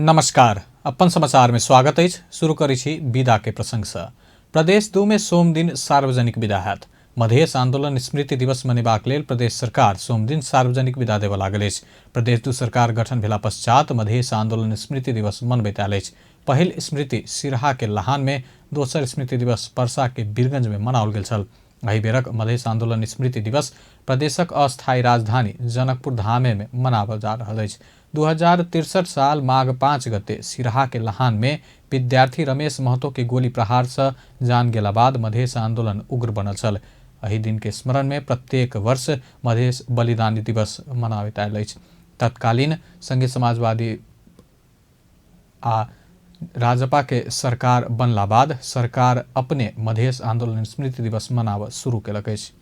नमस्कार, अपन समाचार में स्वागत अछि। शुरू करै छी विदा के प्रसंग से। प्रदेश 2 में सोमदिन सार्वजनिक विदा हैत। मधेश आंदोलन स्मृति दिवस मनेबाक लेल प्रदेश सरकार सोमदिन सार्वजनिक विदा देबऽ लागल अछि। प्रदेश 2 सरकार गठन भेला पश्चात मधेश आंदोलन स्मृति दिवस मनबैत आयल अछि। पहिल स्मृति सिरहा के लहान में, दोसर स्मृति दिवस परसा के बीरगंज में मनाओल गेल छल। एहि बेरक मधेश आंदोलन स्मृति दिवस प्रदेशक अस्थायी राजधानी जनकपुर धामे में मनावल जा रहल अछि। 2063 साल माघ 5 गते सिरहा के लहान में विद्यार्थी रमेश महतो के गोली प्रहार से जान गेला बाद मधेश आंदोलन उग्र बनल छल। एहि दिन के स्मरण में प्रत्येक वर्ष मधेश बलिदानी दिवस मनाबैत आयल अछि। तत्कालीन संघीय समाजवादी आ राजपा के सरकार बनला बाद सरकार अपने मधेश आंदोलन स्मृति दिवस मनाबऽ शुरू केलक अछि।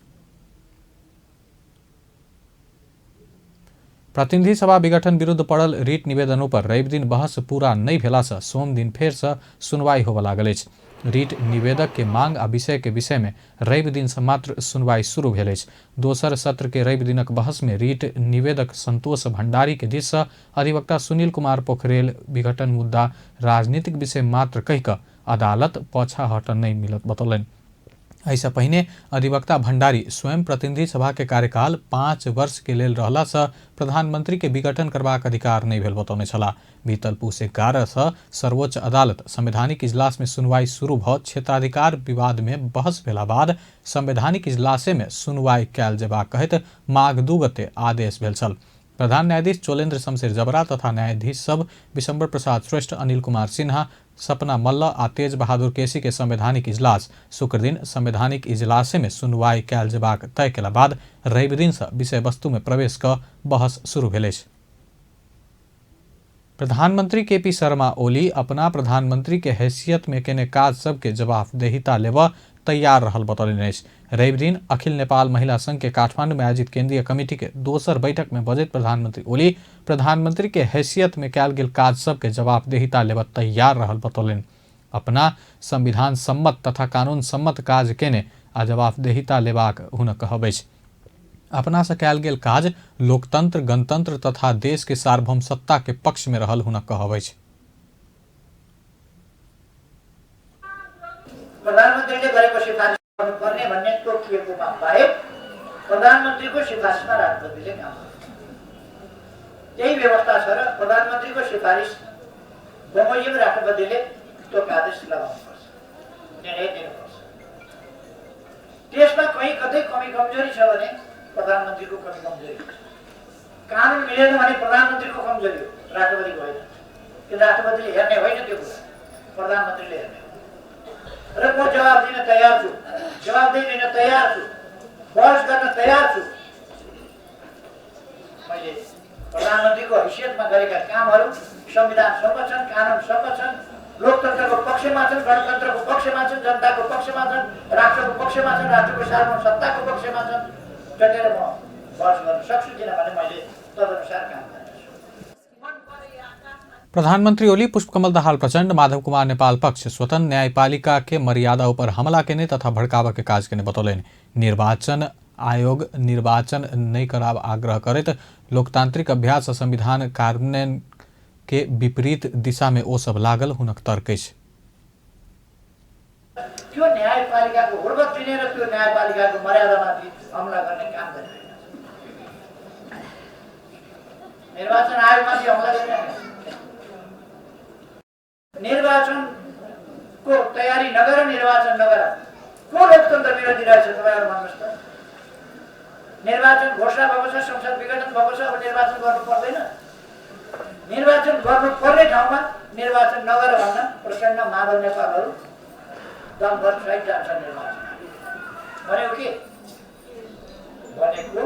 प्रतिनिधि सभा विघटन विरुद्ध पड़ल रिट निवेदन पर रवि दिन बहस पूरा नहि भेलासँ सोमदिन फेरसँ सुनवाई होबऽ लागल अछि। रिट निवेदक के मांग आ विषय के विषय में रवि दिन से मात्र सुनवाई शुरू भेल अछि। दोसर सत्र के रवि दिनक बहस में रिट निवेदक संतोष भंडारी के दिस से अधिवक्ता सुनील कुमार पोखरेल विघटन मुद्दा राजनीतिक विषय मात्र कहि कऽ अदालत पाछा हटऽ नहि मिलत बतौलनि। एहिसँ पहिने अधिवक्ता भंडारी स्वयं प्रतिनिधि सभा के कार्यकाल 5 वर्ष के लेल रहला से प्रधानमंत्री के विघटन करबाक अधिकार नहि भेल बतौने छलाह। बीतल पुस 11 से सर्वोच्च अदालत संवैधानिक इजलास में सुनवाई शुरू भऽ क्षेत्राधिकार विवाद में बहस भेला बाद संवैधानिक इजलासे में सुनवाई कयल जेबाक कहैत माघ 2 गते आदेश भेल छल। प्रधान न्यायाधीश चोलेन्द्र शमशेर जबरा तथा न्यायाधीश सब विशंबर प्रसाद श्रेष्ठ, अनिल कुमार सिन्हा, सपना मल्ल आ तेज बहादुर केसी के संवैधानिक इजलास शुक्रदिन संवैधानिक इजलासे में सुनवाई कयल जेबाक तय केला बाद रवि दिन से विषय वस्तु में प्रवेश कऽ बहस शुरू भेल अछि। प्रधानमंत्री के पी शर्मा ओली अपना प्रधानमंत्री के हैसियत में केने काज सबके जवाबदेहिता लेबऽ तैयार रहल बतौलनि अछि। रवि दिन अखिल नेपाल महिला संघ के काठमांडू में आयोजित केंद्रीय कमिटी के दोसर बैठक में बजैत प्रधानमंत्री ओली प्रधानमंत्री के हैसियत में कयल गेल काज सबके जवाबदेहिता लेबऽ तैयार रहल बतौलनि। अपना संविधान सम्मत तथा कानून सम्मत काज केने आ जवाबदेहिता लेबाक हुनक कहब अछि। अपना से कयल गेल काज लोकतंत्र, गणतंत्र तथा देश के सार्वभौम सत्ता के पक्ष में रहल हुनक कहब अछि। प्रधानमन्त्रीले गरेको सिफारिस गर्नुपर्ने भन्ने तोकिएकोमा बाहेक प्रधानमन्त्रीको सिफारिसमा राष्ट्रपतिले काम गर्छ। त्यही व्यवस्था छ र प्रधानमन्त्रीको सिफारिस बमोजिम राष्ट्रपतिले त्यो आदेश लगाउनुपर्छ, निर्णय दिनुपर्छ। त्यसमा कहीँ कतै कमी कमजोरी छ भने प्रधानमन्त्रीको कमी कमजोरी हुन्छ। कानुन मिलेन भने प्रधानमन्त्रीको कमजोरी हो, राष्ट्रपतिको होइन। किन राष्ट्रपतिले हेर्ने होइन त्यो कुरा, प्रधानमन्त्रीले हेर्ने हो। र म जवाब दिन तयार छु, जवाबदेही दिन तयार छु, बहस गर्न तयार छु। मैले प्रधानमन्त्रीको हैसियतमा गरेका कामहरू संविधान सम्मत छन्, कानुन सम्मत छन्, लोकतन्त्रको पक्षमा छन्, गणतन्त्रको पक्षमा छन्, जनताको पक्षमा छन्, राष्ट्रको पक्षमा छन्, राष्ट्रको सार्वभौम सत्ताको पक्षमा छन्। डटेर म बहस गर्न सक्छु, किनभने मैले तदनुसार काम गरेको छु। प्रधानमंत्री ओली पुष्पकमल दाहाल प्रचण्ड माधव कुमार नेपाल पक्ष स्वतंत्र न्यायपालिका के मर्यादा ऊपर हमला केने तथा भड़कावा के काज केने बतौलनि। निर्वाचन आयोग निर्वाचन नहि कराब आग्रह करैत लोकतांत्रिक अभ्यास आ संविधान कार्यान्वयन के विपरीत दिशा में ओ सब लागल हुनक तर्क अछि। त्यो न्यायपालिकाको हुर्बत दिने र त्यो न्यायपालिकाको मर्यादामाथि हमला गर्ने काम गरिरहेका छन्। निर्वाचन आयोगमाथि हमला गरिरहेका छन्। निर्वाचनको तयारी नगर, निर्वाचन नगर, को लोकतन्त्र विरोधी रहेछ तपाईँहरू भन्नुहोस् त? निर्वाचन घोषणा भएको छ, संसद विघटन भएको छ, अब निर्वाचन गर्नु पर्दैन। निर्वाचन गर्नुपर्ने ठाउँमा निर्वाचन नगर भन्न प्रचण्ड माधव नेपालहरू दमभर सहित जान्छ निर्वाचन। भनेको के? भनेको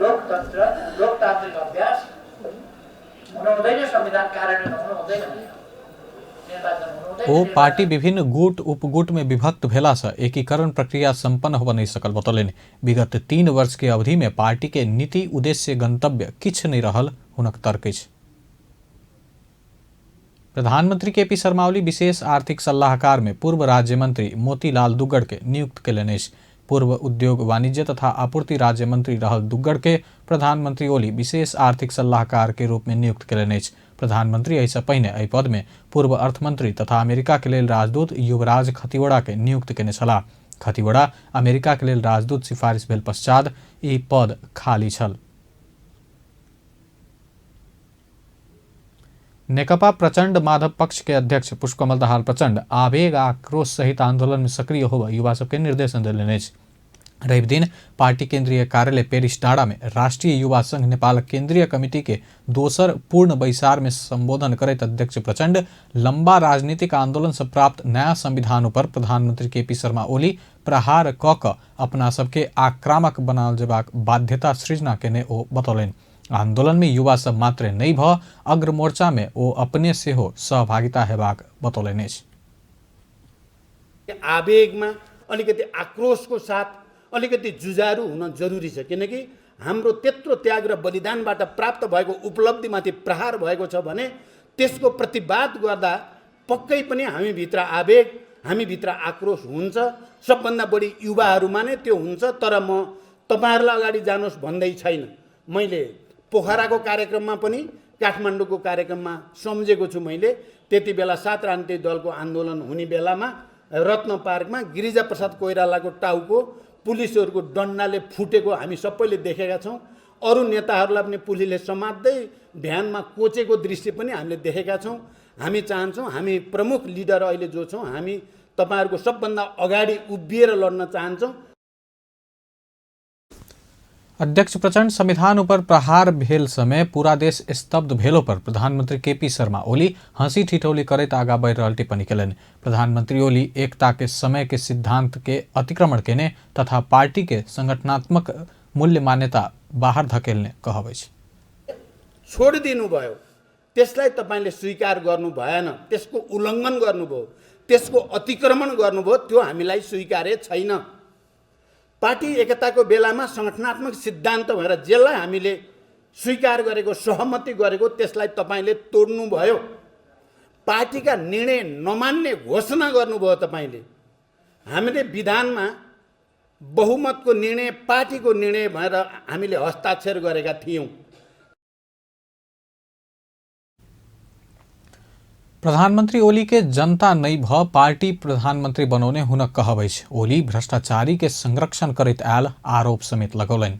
लोकतन्त्र, लोकतान्त्रिक अभ्यास हुनु हुँदैन, संविधान कार्यान्वयन हुनु हुँदैन, निर्वाचन हुनु हुँदैन। ओ पार्टी विभिन्न गुट उपगुट में विभक्त भेला से एकीकरण प्रक्रिया संपन्न होबऽ नहीं सकल बतौलनि। विगत 3 वर्ष के अवधि में पार्टी के नीति, उद्देश्य, गंतव्य किछु नहीं रहल हुनक तर्क अछि। प्रधानमंत्री के पी शर्मा ओली विशेष आर्थिक सलाहकार में पूर्व राज्य मंत्री मोतीलाल दुग्गड़ के नियुक्त केलनि अछि। पूर्व उद्योग वाणिज्य तथा आपूर्ति राज्य मंत्री रहल दुग्गड़ के प्रधानमंत्री ओली विशेष आर्थिक सलाहकार के रूप में नियुक्त कयलनि अछि। प्रधानमंत्री एहिसँ पहिने एहि पद में पूर्व अर्थमंत्री तथा अमेरिका के लेल राजदूत युवराज खतिवड़ा के नियुक्त केने छलाह। खतिवड़ा अमेरिका के लेल राजदूत सिफारिश भेल पश्चात ई पद खाली छल। नेकपा प्रचण्ड माधव पक्ष के अध्यक्ष पुष्पकमल दाहाल प्रचण्ड आवेग आ आक्रोश सहित आंदोलन में सक्रिय होबय युवा सबके निर्देशन देलनि अछि। रवि दिन पार्टी केंद्रीय कार्यालय पेरिस डाँडा में राष्ट्रीय युवा संघ नेपाल केंद्रीय कमिटी के दोसर पूर्ण बैसार में संबोधन करैत अध्यक्ष प्रचण्ड लंबा राजनीतिक आंदोलन से प्राप्त नया संविधान पर प्रधानमंत्री केपी शर्मा ओली प्रहार क कऽ अपना सबके आक्रामक बनाओल जेबाक बाध्यता सृजना केने ओ बतौलनि। आंदोलन में युवा सब मात्रे नहि भऽ अग्र मोर्चा में ओ अपने सेहो सहभागिता हेबाक बतौलनि अछि। आवेगमा अलिकति आक्रोशको साथ अलिकति जुझारू हुन जरुरी छ, किनकि हाम्रो त्यत्रो त्याग र बलिदानबाट प्राप्त भएको उपलब्धिमाथि प्रहार भएको छ भने त्यसको प्रतिवाद गर्दा पक्कै पनि हामीभित्र आवेग, हामीभित्र आक्रोश हुन्छ। सबभन्दा बढी युवाहरूमा नै त्यो हुन्छ। तर म तपाईहरूलाई अगाडि जानुहोस् भन्दै छैन। मैले पोखराको कार्यक्रममा पनि काठमाडौँको कार्यक्रममा सम्झेको छु। मैले त्यति बेला 7 राजनीतिक दलको आन्दोलन हुने बेलामा रत्न पार्कमा गिरिजा प्रसाद कोइरालाको टाउको पुलिसहरूको डन्डाले फुटेको हामी सबैले देखेका छौँ। अरू नेताहरूलाई पनि पुलिसले समात्दै भ्यानमा कोचेको दृश्य पनि हामीले देखेका छौँ। हामी चाहन्छौँ, हामी प्रमुख लिडर अहिले जो छौँ, हामी तपाईहरूको सबभन्दा अगाडि उभिएर लड्न चाहन्छौँ। अध्यक्ष प्रचण्ड संविधान ऊपर प्रहार भेल समय पूरा देश स्तब्ध भेलो पर प्रधानमंत्री केपी शर्मा ओली हंसी ठिठौली करैत आगा बढ़ि रहल टिप्पणी केलनि। प्रधानमंत्री ओली एकता के समय के सिद्धांत के अतिक्रमण केने तथा पार्टी के संगठनात्मक मूल्य मान्यता बाहर धकेलने कहब अछि। छोडिदिनु भयो, त्यसलाई तपाईले स्वीकार गर्नु भएन, त्यसको उल्लङ्घन गर्नुभयो, त्यसको अतिक्रमण गर्नुभयो, त्यो हामीलाई स्वीकार्य छैन। पार्टी एकताको बेलामा संगठनात्मक सिद्धान्त भएर जसलाई हामीले स्वीकार गरेको, सहमति गरेको, त्यसलाई तपाईले तोड्नुभयो। पार्टीका निर्णय नमान्ने घोषणा गर्नुभयो तपाईले। हामीले विधानमा बहुमतको निर्णय, पार्टीको निर्णय भनेर हामीले हस्ताक्षर गरेका थियौँ। प्रधानमंत्री ओली के जनता नहीं भ पार्टी प्रधानमंत्री बनौने हुनक कहब अछि। ओली भ्रष्टाचारी के संरक्षण करैत आयल आरोप समेत लगौलनि।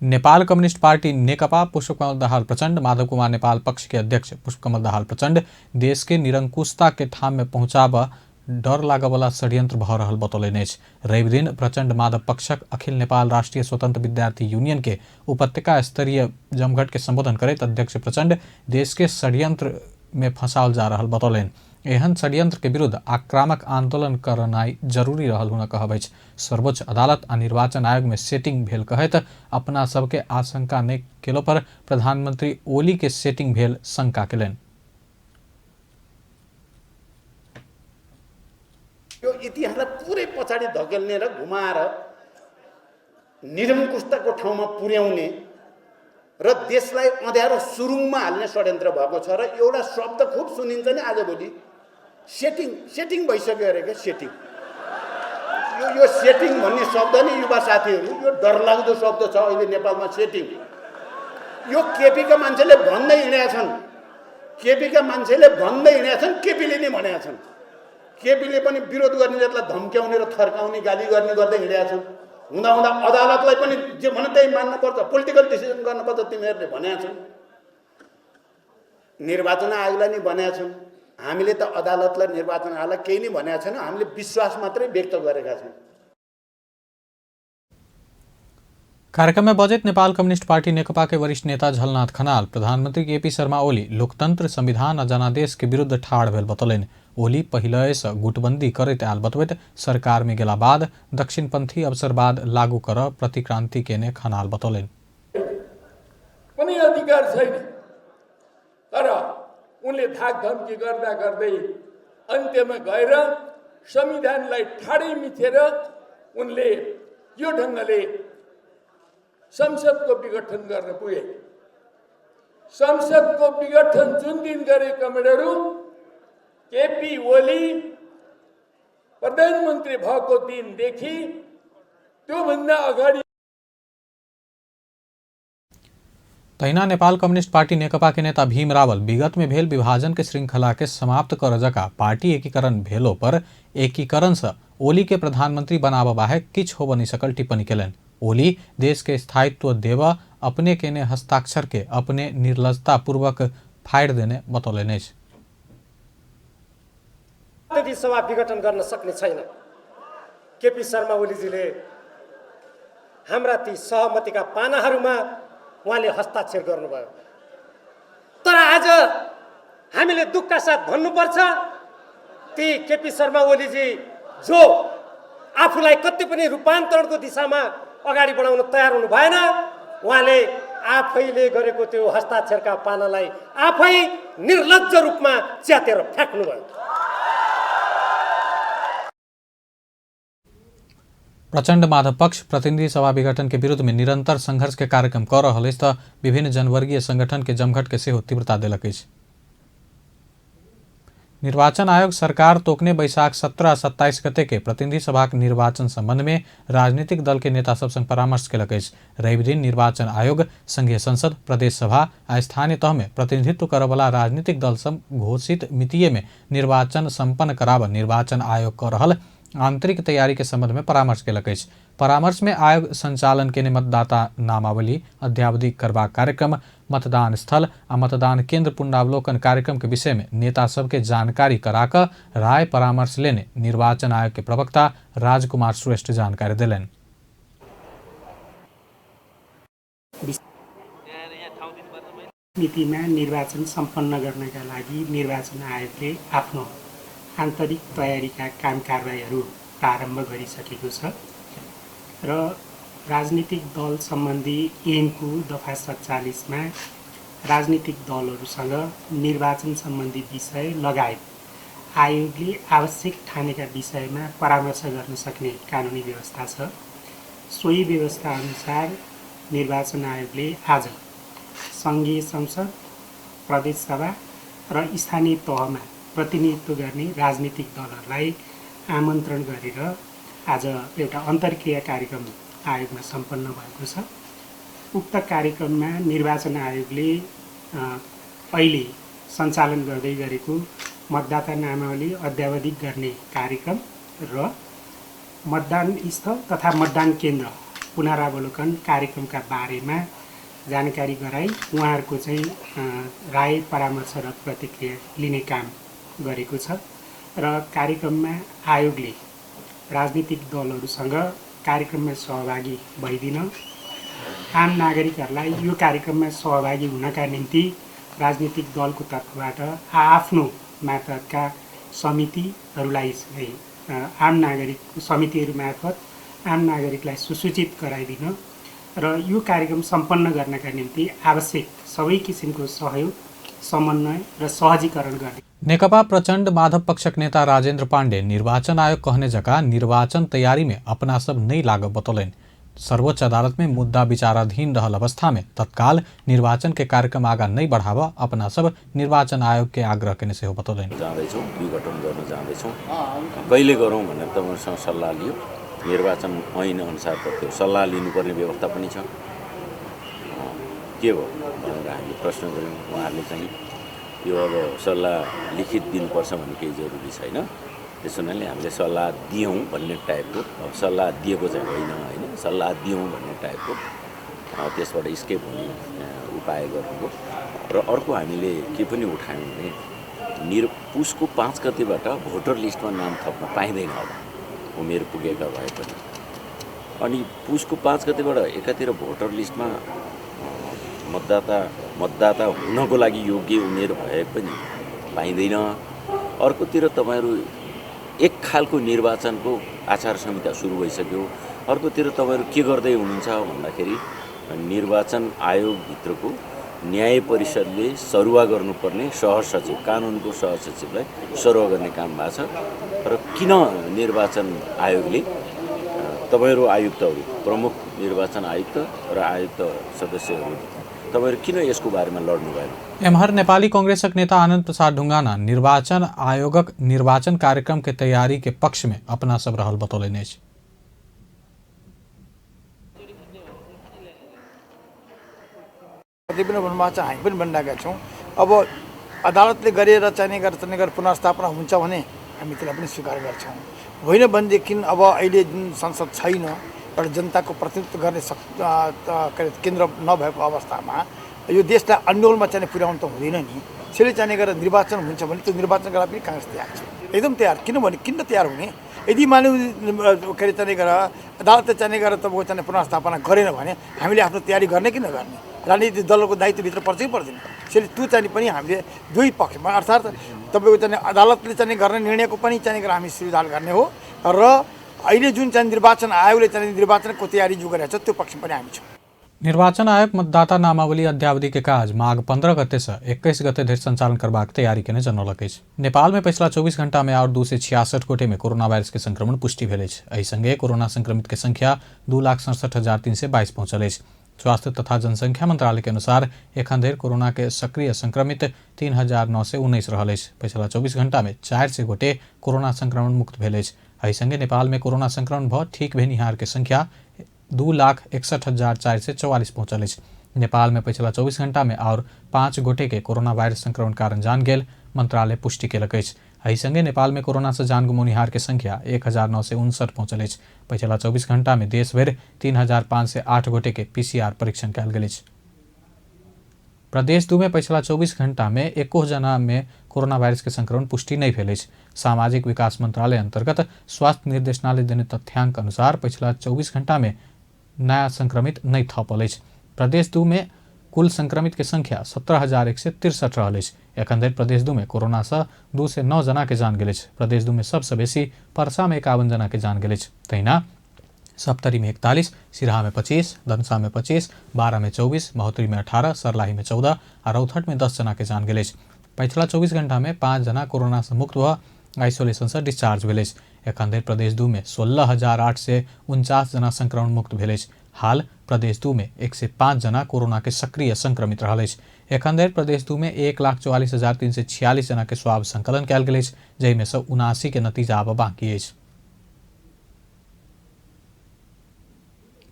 नेपाल कम्युनिस्ट पार्टी नेकपा पुष्पकमल दाहाल प्रचण्ड माधव कुमार नेपाल पक्ष के अध्यक्ष पुष्पकमल दाहाल प्रचण्ड देश के निरंकुशता के ठाम में पहुंचाब डर लागवला षड्यंत्र भऽ रहल बतौलनि अछि। रवि दिन प्रचण्ड माधव पक्षक अखिल नेपाल राष्ट्रीय स्वतंत्र विद्यार्थी यूनियन के उपत्यका स्तरीय जमघट के संबोधन करैत अध्यक्ष प्रचण्ड देश के षड्यंत्र में फंसाओल जा रहल बतौलनि। एहन षड्यंत्र के विरुद्ध आक्रामक आंदोलन करनाइ जरूरी रहल हुनक कहब अछि। सर्वोच्च अदालत आ निर्वाचन आयोग में सेटिंग भेल कहैत अपना सबके आशंका नहि केलो पर प्रधानमंत्री ओली के सेटिंग भेल शंका केलनि। यो इतिहासलाई पुरै पछाडि धकेल्ने र घुमाएर निरङ्कुशताको ठाउँमा पुर्याउने र देशलाई अँध्यारो सुरुङमा हाल्ने षड्यन्त्र भएको छ। र एउटा शब्द खुब सुनिन्छ नि आजभोलि, सेटिङ, सेटिङ भइसक्यो अरे क्या, सेटिङ। यो सेटिङ भन्ने शब्द नि युवा साथीहरू, यो डरलाग्दो शब्द छ अहिले नेपालमा, सेटिङ। यो केपीका मान्छेले भन्दै हिँडेका छन्, केपीका मान्छेले भन्दै हिँडेका छन्, केपीले नै भनेका छन्। केपीले पनि विरोध गर्ने जतिलाई धम्क्याउने र थर्काउने, गाली गर्ने गर्दै हिँडेका छन्। हुँदा हुँदा अदालतलाई पनि जे भन्यो त्यही मान्नुपर्छ, पोलिटिकल डिसिजन गर्नुपर्छ तिमीहरूले भनेका छन्। निर्वाचन आयोगलाई नि भनेका छन्। हामीले त अदालतलाई, निर्वाचन आयोगलाई केही नै भनेका छैनौँ, हामीले विश्वास मात्रै व्यक्त गरेका छौँ। कार्यक्रम में budget Nepal communist party Nekapa के वरिष्ठ नेता झलनाथ खनाल प्रधानमंत्री केपी शर्मा ओली लोकतंत्र, संविधान आ जनादेश के विरुद्ध ठाढ़ भेल बतौलनि। ओली पहिलएसँ गुटबंदी करैत आयल बतबैत सरकार में गेला बाद दक्षिणपंथी अवसरवाद लागू कर प्रतिक्रांति केने खनाल बतौलनि। कुनै अधिकार छैन, तर उनले धाक धम्की गर्दा गर्दै अन्त्यमा गएर संविधानलाई ठाडै मिचेर उनले यो ढङ्गले संसदको विघटन गर्न पुगे। संसदको विघटन जुन दिन गरे कमेडहरू, केपी ओली प्रधानमन्त्री भएको दिनदेखि त्योभन्दा अगाडि तहिना नेपाल कम्युनिस्ट पार्टी नेकपा के नेता भीम रावल विगत में भेल विभाजन के श्रृंखला के समाप्त कर जका पार्टी एकीकरण भेलो पर एकीकरण से ओली के प्रधानमंत्री बनाबऽ बाहेक किछु होबऽ नहीं सकल टिप्पणी केलनि। ओली देश के स्थायित्व देबऽ अपने केने हस्ताक्षर के अपने निर्लजता पूर्वक फाड़ि देने बतौलनि अछि। प्रतिनिधि सभा विघटन गर्न सक्ने छैन। केपी शर्मा ओलीजीले हाम्रा ती सहमतिका पानाहरूमा उहाँले हस्ताक्षर गर्नुभयो, तर आज हामीले दुःखका साथ भन्नुपर्छ ती केपी शर्मा ओलीजी जो आफूलाई कति पनि रूपान्तरणको दिशामा अगाडि बढाउन तयार हुनु भएन, उहाँले आफैले गरेको त्यो हस्ताक्षरका पानालाई आफै निर्लज्ज रूपमा च्यातेर फ्याँक्नुभयो। प्रचण्ड माधव पक्ष प्रतिनिधि सभा विघटन के विरुद्ध में निरंतर संघर्ष के कार्यक्रम कऽ रहल अछि तऽ विभिन्न जनवर्गीय संगठन के जमघट के सेहो तीव्रता देलक अछि। निर्वाचन आयोग सरकार तोकने बैसाख 17 आ 27 गते के प्रतिनिधि सभाक निर्वाचन संबंध में राजनीतिक दल के नेता सब संग परामर्श केलक अछि। रवि दिन निर्वाचन आयोग संघीय संसद, प्रदेश सभा आ स्थानीय तह में प्रतिनिधित्व करऽवला राजनीतिक दल सब घोषित मितिये में निर्वाचन संपन्न कराबऽ निर्वाचन आयोग कऽ रहल आंतरिक तैयारी के संबंध में परामर्श केलक अछि। परामर्श में आयोग संचालन केने मतदाता नामावली अद्यावधि करबाक कार्यक्रम, मतदान स्थल आ मतदान केंद्र पुनरावलोकन कार्यक्रम के विषय में नेता सबके जानकारी कराकऽ राय परामर्श लेने निर्वाचन आयोग के प्रवक्ता राजकुमार श्रेष्ठ जानकारी देलनि। मितिमा निर्वाचन सम्पन्न गर्नका लागि निर्वाचन आयोगले आफ्नो आन्तरिक तयारीका काम कारबाहीहरू प्रारम्भ गरिसकेको छ र राजनीतिक दल सम्बन्धी ऐनको दफा 47 मा राजनीतिक दलहरूसँग निर्वाचन सम्बन्धी विषय लगायत आयोगले आवश्यक ठानेका विषयमा परामर्श गर्न सक्ने कानुनी व्यवस्था छ। सोही व्यवस्था अनुसार निर्वाचन आयोगले आज सङ्घीय संसद, प्रदेश सभा र स्थानीय तहमा प्रतिनिधित्व गर्ने राजनीतिक दलहरूलाई आमन्त्रण गरेर आज एउटा अन्तर्क्रिया कार्यक्रम आयोगमा सम्पन्न भएको छ। उक्त कार्यक्रममा निर्वाचन आयोगले अहिले सञ्चालन गर्दै गरेको मतदाता नामावली अद्यावधिक गर्ने कार्यक्रम र मतदान स्थल तथा मतदान केन्द्र पुनरावलोकन कार्यक्रमका बारेमा जानकारी गराई उहाँहरूको चाहिँ राय परामर्श र प्रतिक्रिया लिने काम गरेको छ र कार्यक्रममा आयोगले राजनीतिक दलहरूसँग कार्यक्रममा सहभागी भइदिन, आम नागरिकहरूलाई यो कार्यक्रममा सहभागी हुनका निम्ति राजनीतिक दलको तर्फबाट आआफ्नो मातहतका समितिहरूलाई आम नागरिक समितिहरू मार्फत आम नागरिकलाई सुसूचित गराइदिन र यो कार्यक्रम सम्पन्न गर्नका निम्ति आवश्यक सबै किसिमको सहयोग, समन्वय र सहजीकरण गर्ने। नेकपा प्रचण्ड माधव पक्षक नेता राजेन्द्र पाण्डे निर्वाचन आयोग कहने जका निर्वाचन तैयारी में अपना सब नहीं लागब बतौलनि। सर्वोच्च अदालत में मुद्दा विचाराधीन रहल अवस्था में तत्काल निर्वाचन के कार्यक्रम आगा नहीं बढ़ावा अपना सब निर्वाचन आयोग के आग्रह केने सेहो बतौलनि। जाँदैछौँ, विघटन गर्न जाँदैछौँ, कहिले गरौँ भनेर तपाईँहरूसँग सल्लाह लियो। निर्वाचन ऐन अनुसार त त्यो सल्लाह लिनुपर्ने व्यवस्था पनि छ, के हो भनेर हामीले प्रश्न गऱ्यौँ। उहाँहरूले चाहिँ यो अब सल्लाह लिखित दिनुपर्छ भन्ने केही जरुरी छैन, त्यसो हुनाले हामीले सल्लाह दियौँ भन्ने टाइपको, अब सल्लाह दिएको चाहिँ होइन, होइन सल्लाह दियौँ भन्ने टाइपको त्यसबाट स्केप हुने उपाय गर्नुभयो। र अर्को हामीले के पनि उठायौँ भने पुसको 5 गतेबाट भोटर लिस्टमा नाम थप्न पाइँदैन अब उमेर पुगेका भए पनि। अनि पुसको 5 गतेबाट एकातिर भोटर लिस्टमा मतदाता हुनको लागि योग्य उमेर भए पनि पाइँदैन, अर्कोतिर तपाईँहरू एक खालको निर्वाचनको आचार संहिता सुरु भइसक्यो, अर्कोतिर तपाईँहरू के गर्दै हुनुहुन्छ भन्दाखेरि निर्वाचन आयोगभित्रको न्याय परिषदले सरुवा गर्नुपर्ने सहसचिव, कानुनको सहसचिवलाई सरुवा गर्ने काम भएको छ। र किन निर्वाचन आयोगले तपाईँहरू आयुक्तहरू, प्रमुख निर्वाचन आयुक्त र आयुक्त सदस्यहरू तपाईँहरू किन यसको बारेमा लड्नु भएन? एम्हर नेपाली कांग्रेसक नेता आनंद प्रसाद ढुंगाना निर्वाचन आयोगक निर्वाचन कार्यक्रम के तैयारी के पक्ष में अपना सब रहल बतौलनि अछि। पनि भन्नुभएको छ, हामी पनि भनिरहेका छौँ। अब अदालतले गरेर चाहिने गरेर पुनर्स्थापना हुन्छ भने हामी त्यसलाई पनि स्वीकार गर्छौँ। होइन भनेदेखि अब अहिले जुन संसद छैन, एउटा जनताको प्रतिनिधित्व गर्ने केन्द्र नभएको अवस्थामा यो देशलाई अन्यलमा चाहिँ पुर्याउनु त हुँदैन नि। त्यसले चाहिने गरेर निर्वाचन हुन्छ भने त्यो निर्वाचन गर्दा पनि काङ्ग्रेस तयार छ, एकदम तयार। किनभने किन तयार हुने? यदि मानव के अरे चाहिने गरेर अदालतले चाहिने गरेर तपाईँको चाहिँ पुनर्स्थापना गरेन भने हामीले आफ्नो तयारी गर्ने कि नगर्ने? राजनीतिक दलको दायित्वभित्र पर्छ कि पर्दैन? त्यसले त्यो चाहिँ पनि हामीले दुई पक्षमा, अर्थात् तपाईँको चाहिँ अदालतले चाहिँ गर्ने निर्णयको पनि चाहिँ गरेर हामी सुधार गर्ने हो र अहिले जुन चाहिँ निर्वाचन आयोगले चाहिँ निर्वाचनको तयारी जो गरेको छ त्यो पक्षमा पनि हामी छौँ। निर्वाचन आयोग मतदाता नामावली अद्यावधि के काज माघ 15 गते से 21 गते धरि संचालन करबाक तैयारी केने जनौलक अछि। नेपाल में पिछला 24 घंटा में और 266 गोटे में कोरोना वायरस के संक्रमण पुष्टि भेल अछि। एहि संगे कोरोना संक्रमित के संख्या 2,67,322 पहुंचल अछि। स्वास्थ्य तथा जनसंख्या मंत्रालय के अनुसार एखन धरि कोरोना के सक्रिय संक्रमित 3,919 रहल अछि। पिछला 24 घंटा में 400 गोटे कोरोना संक्रमण मुक्त भेल अछि। एहि संगे नेपाल में कोरोना संक्रमण भ ठीक भेनिहार के संख्या 2,61,444 पहुंचल अछि। नेपाल में पिछला 24 घंटा में और 5 गोटे के कोरोना वायरस संक्रमण कारण जान गेल मंत्रालय पुष्टि केलक अछि। एहि संगे नेपाल में कोरोना से जान गुमौनिहार के संख्या 1,959 पहुंचल अछि। पिछला 24 घंटा में देशभरि 3,508 गोटे के पीसीआर परीक्षण कयल गेल अछि। प्रदेश 2 में पिछला 24 घंटा में एको जना में कोरोना वायरस के संक्रमण पुष्टि नहीं भेल अछि। सामाजिक विकास मंत्रालय अंतर्गत स्वास्थ्य निर्देशनालय देने तथ्यांक अनुसार पिछला 24 घंटा में नया संक्रमित नहीं थपल अछि। प्रदेश 2 में कुल संक्रमित के संख्या 17,163 रहल अछि। एखन धरि प्रदेश 2 में कोरोना से 209 जना के जान गेल अछि। प्रदेश 2 में सबसे बेसी परसा में 51 जना के जान गेल अछि। तहिना सप्तरी में 41, सिराहा में 25, धनुषा में 25, बारा में 24, महोत्तरी में 18, सर्लाही में 14 आ रौतहट में 10 जना के जान गेल अछि। पछिला 24 घंटा में 5 जना कोरोना से मुक्त भ आइसोलेशन से डिस्चार्ज भेल अछि। एखन धरि प्रदेश 2 में 16,849 जना संक्रमण मुक्त भेल अछि। हाल प्रदेश 2 में 105 जना कोरोना के सक्रिय संक्रमित रहल अछि। एखन धरि प्रदेश 2 में 1,44,346 जना के स्वाब संकलन कयल गेल अछि, जाहिमे सँ 79 के नतीजा आब बाँकी अछि।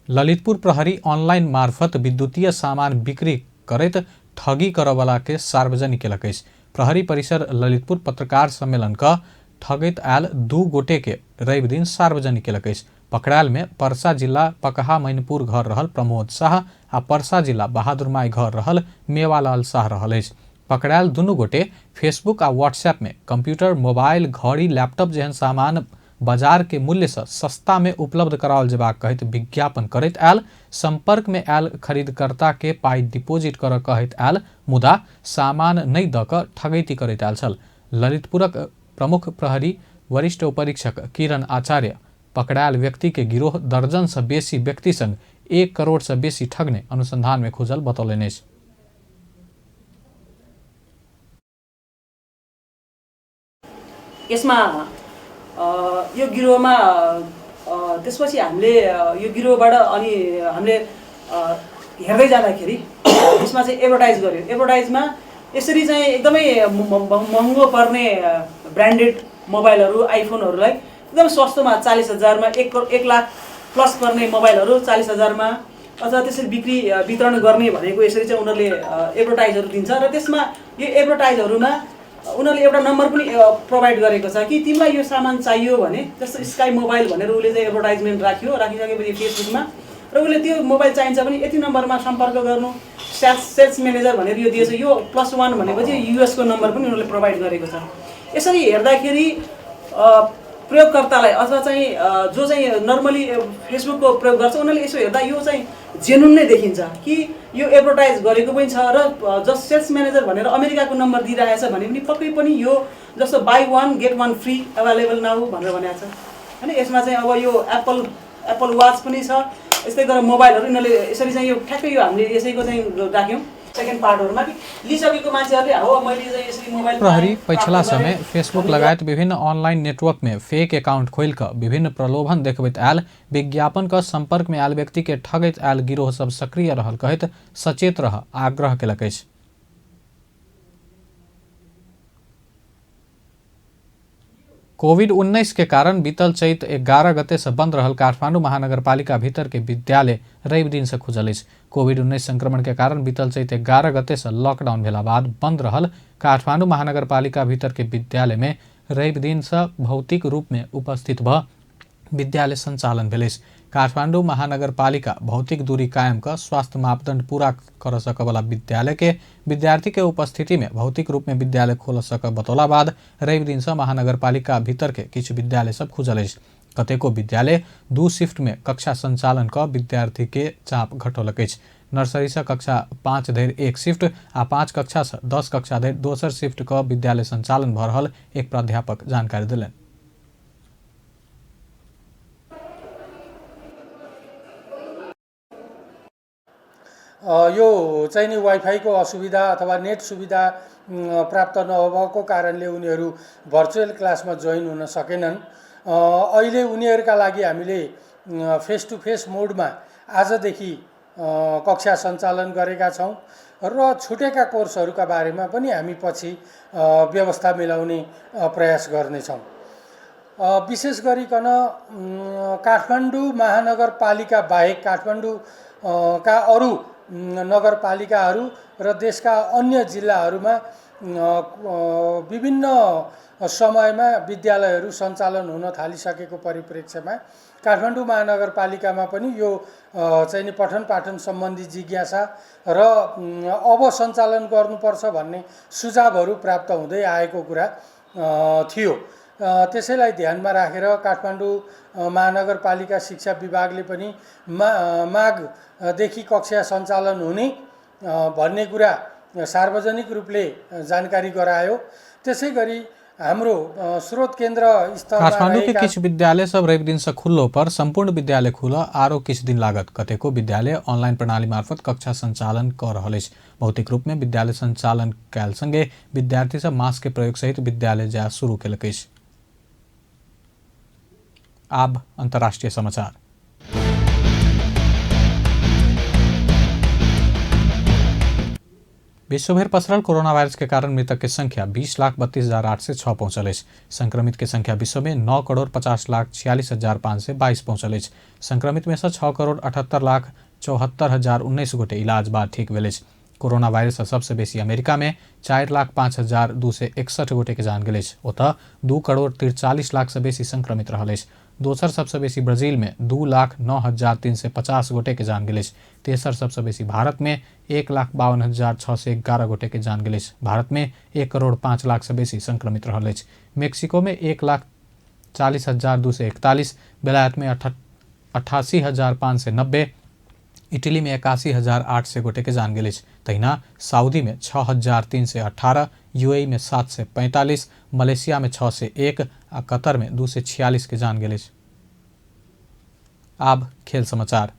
ललितपुर प्रहरी ऑनलाइन मार्फत विद्युतीय सामान बिक्री करैत ठगी करऽवला के सार्वजनिक केलक अछि। प्रहरी परिसर ललितपुर पत्रकार सम्मेलन क ठगैत आयल 2 गोटे के रवि दिन सार्वजनिक केलक अछि। पकड़ायल में परसा जिला पकहा मैनपुर घर रहल प्रमोद शाह आ परसा जिला बहादुरमाई घर रहल मेवालाल शाह रहल अछि। पकड़ायल दुनू गोटे फेसबुक आ व्हाट्सएप में कंप्यूटर, मोबाइल, घड़ी, लैपटॉप जेहन सामान बाजार के मूल्य से सस्ता में उपलब्ध कराओल जेबाक कहैत विज्ञापन करैत आयल, संपर्क में आयल खरीदकर्ता के पाई डिपोजिट करऽ कहैत आयल, मुदा सामान नहि दऽ कऽ ठगैती करैत आयल छल। ललितपुरक प्रमुख प्रहरी वरिष्ठ उपरीक्षक किरण आचार्य पकड़ायल व्यक्ति के गिरोह दर्जन से बेसी व्यक्ति संग 1 करोड़ से बेसी ठगने अनुसंधान में खुजल बतौलनि अछि। यसमा यो गिरोहमा त्यसपछि हामीले यो गिरोहबाट अनि हामीले हेर्दै जाँदाखेरि यसमा चाहिँ एडभर्टाइज गर्यो। एडभर्टाइजमा यसरी चाहिँ एकदमै महँगो पर्ने ब्रान्डेड मोबाइलहरू, आइफोनहरूलाई एकदम सस्तोमा 40,000मा, 1 लाख प्लस पर्ने मोबाइलहरू 40,000मा अथवा त्यसरी बिक्री वितरण गर्ने भनेको यसरी चाहिँ उनीहरूले एडभर्टाइजहरू दिन्छ र त्यसमा यो एडभर्टाइजहरूमा उनीहरूले एउटा नम्बर पनि प्रोभाइड गरेको छ कि तिमीलाई यो सामान चाहियो भने, जस्तो स्काई मोबाइल भनेर उसले चाहिँ एडभर्टाइजमेन्ट राख्यो, राखिसकेपछि फेसबुकमा र उसले त्यो मोबाइल चाहिन्छ भने यति नम्बरमा सम्पर्क गर्नु, सेल्स म्यानेजर भनेर यो दिएछ। यो +1 भनेपछि युएसको नम्बर पनि उनीहरूले प्रोभाइड गरेको छ। यसरी हेर्दाखेरि प्रयोगकर्तालाई अथवा चाहिँ जो चाहिँ नर्मली फेसबुकको प्रयोग गर्छ उनीहरूले यसो हेर्दा यो चाहिँ जेन्युन नै देखिन्छ कि यो एडभर्टाइज गरेको पनि छ र जस सेल्स म्यानेजर भनेर अमेरिकाको नम्बर दिइरहेछ भने पनि पक्कै पनि यो जस्तो buy 1 get 1 free available now भनेर भनेको छ होइन। यसमा चाहिँ अब यो एप्पल वाच पनि छ, यस्तै गरेर मोबाइलहरू यिनीहरूले यसरी चाहिँ यो ठ्याक्कै यो हामीले यसैको चाहिँ राख्यौँ। सेकेन्ड पार्टहरूमा कि लिइसकेको मान्छेहरूले हो मैले चाहिँ यसरी मोबाइल प्रहरी पछिला समय फेसबुक लगायत विभिन्न ऑनलाइन नेटवर्क में फेक अकाउंट खोलि कऽ विभिन्न प्रलोभन देखबैत आयल विज्ञापन क संपर्क में आयल व्यक्ति के ठगैत आयल गिरोह सब सक्रिय रहल कहैत सचेत रह आग्रह केलक अछि। कोविड-19 के कारण बीतल चैत 11 गते से बंद रहल काठमांडू महानगरपालिका भीतर के विद्यालय रवि दिन से खुजल अछि। कोविड-19 संक्रमण के कारण बीतल चैत 11 गते से लॉकडाउन भेला बाद बंद रहल काठमांडू महानगरपालिका भीतर के विद्यालय में रवि दिन से भौतिक रूप में उपस्थित भ विद्यालय संचालन भेल अछि। काठमांडू महानगरपालिका भौतिक दूरी कायम क स्वास्थ्य मापदंड पूरा कर सकवला विद्यालय के विद्यार्थी के उपस्थिति में भौतिक रूप में विद्यालय खोल सक बतौला बाद रवि दिन से महानगरपालिका भीतर के किछु विद्यालय सब खुजल अछि। कतेको विद्यालय 2 शिफ्ट में कक्षा संचालन क विद्यार्थी के चाप घटौलक अछि। नर्सरी से कक्षा 5 धरि एक शिफ्ट आ 5 कक्षा से 10 कक्षा धरि दोसर शिफ्ट क विद्यालय संचालन भ रहल एक प्राध्यापक जानकारी देलनि। यो चाहिँ नि वाइफाईको असुविधा अथवा नेट सुविधा प्राप्त नभएको कारणले उनीहरू भर्चुअल क्लासमा जोइन हुन सकेनन्। अहिले उनीहरूका लागि हामीले फेस टु फेस मोडमा आजदेखि कक्षा सञ्चालन गरेका छौँ र छुटेका कोर्सहरूका बारेमा पनि हामी पछि व्यवस्था मिलाउने प्रयास गर्नेछौँ। विशेष गरिकन काठमाडौँ महानगरपालिका बाहेक काठमाडौँ का अरू नगरपालिकाहरू र देशका अन्य जिल्लाहरूमा विभिन्न समयमा विद्यालयहरू सञ्चालन हुन थालिसकेको परिप्रेक्ष्यमा काठमाडौँ महानगरपालिकामा पनि यो चाहिँ नि पठन पाठन सम्बन्धी जिज्ञासा र अब सञ्चालन गर्नुपर्छ भन्ने सुझावहरू प्राप्त हुँदै आएको कुरा थियो। त्यसैलाई ध्यानमा राखेर काठमाडौँ महानगरपालिका शिक्षा विभागले पनि माघदेखि कक्षा सञ्चालन हुने भन्ने कुरा सार्वजनिक रूपले जानकारी गरायो। त्यसै गरी हाम्रो स्रोत केन्द्र स्तरमा काठमाडौँ के किछु विद्यालय सब रवि दिन से खुल्लो पर सम्पूर्ण विद्यालय खुल आरो किछु दिन लागत। कतेको विद्यालय ऑनलाइन प्रणाली मार्फत कक्षा संचालन कर रहल अछि। भौतिक रूप में विद्यालय संचालन कयल संगे विद्यार्थी सब मास्क के प्रयोग सहित विद्यालय जाय शुरू केलक अछि। आब अंतर्राष्ट्रीय समाचार। विश्वभर पसरल कोरोना वायरस के कारण मृतक के संख्या 20,32,806 पहुंचल अछि। संक्रमित के संख्या विश्व में 9,50,46,522 पहुंचल अछि। संक्रमित में से 6,78,74,019 गोटे इलाज बाद ठीक भेल अछि। कोरोना वायरस से सबसे बेसी अमेरिका में 4,05,261 गोटे के जान गेल अछि। ओतऽ 2,43,00,000 से बेसी संक्रमित रहल अछि। दोसर सबसे बेसी ब्राजील में 2,09,350 गोटे के जान गेल अछि। तेसर सबसे बेसी भारत में 1,52,611 गोटे के जान गेल अछि। भारत में 1,05,00,000 से बेसी संक्रमित रहल अछि। मेक्सिको में 1,40,241, बेलायत में 88,590, इटली में 81,800 गोटे के जान गेल अछि। तहिना सऊदी में 6,318, यूएई में 745, मलेशिया में 601 आ कतर में 246 के जान गेल अछि। आब खेल समाचार।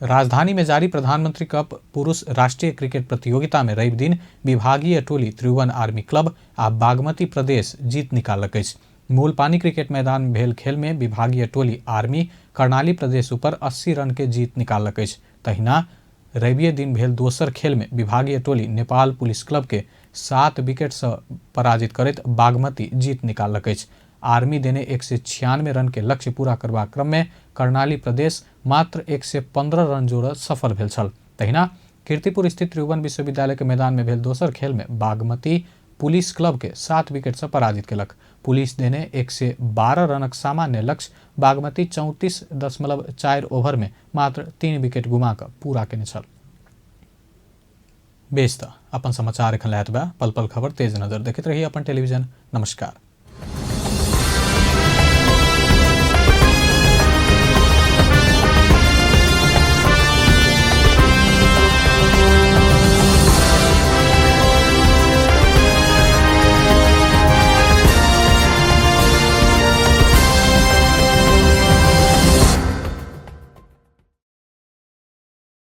राजधानी में जारी प्रधानमंत्री कप पुरुष राष्ट्रीय क्रिकेट प्रतियोगिता में रवि दिन विभागीय टोली त्रिभुवन आर्मी क्लब आ बागमती प्रदेश जीत निकाललक अछि। मूलपानी क्रिकेट मैदान में भेल खेल में विभागीय टोली आर्मी कर्णाली प्रदेश ऊपर 80 रन के जीत निकाललक अछि। तहिना रविये दिन भेल दोसर खेल में विभागीय टोली नेपाल पुलिस क्लब के 7 विकेट से पराजित करैत बागमती जीत निकाललक अछि। आर्मी देने 196 रन के लक्ष्य पूरा करबाक क्रम में कर्णाली प्रदेश मात्र 115 रन जोड़ सफल भेल छल। तहिना कीर्तिपुर स्थित त्रिभुवन विश्वविद्यालय के मैदान में भेल दोसर खेल में बागमती पुलिस क्लब के 7 विकेट से पराजित केलक। पुलिस देने 112 रनक सामान्य लक्ष्य बागमती 34.4 ओवर में मात्र 3 विकेट गुमा कऽ पूरा केने छल। बेस त अपन समाचार एखन लए एतबे। पल पल खबर तेज नजर देखैत रही अपन टेलीविजन। नमस्कार।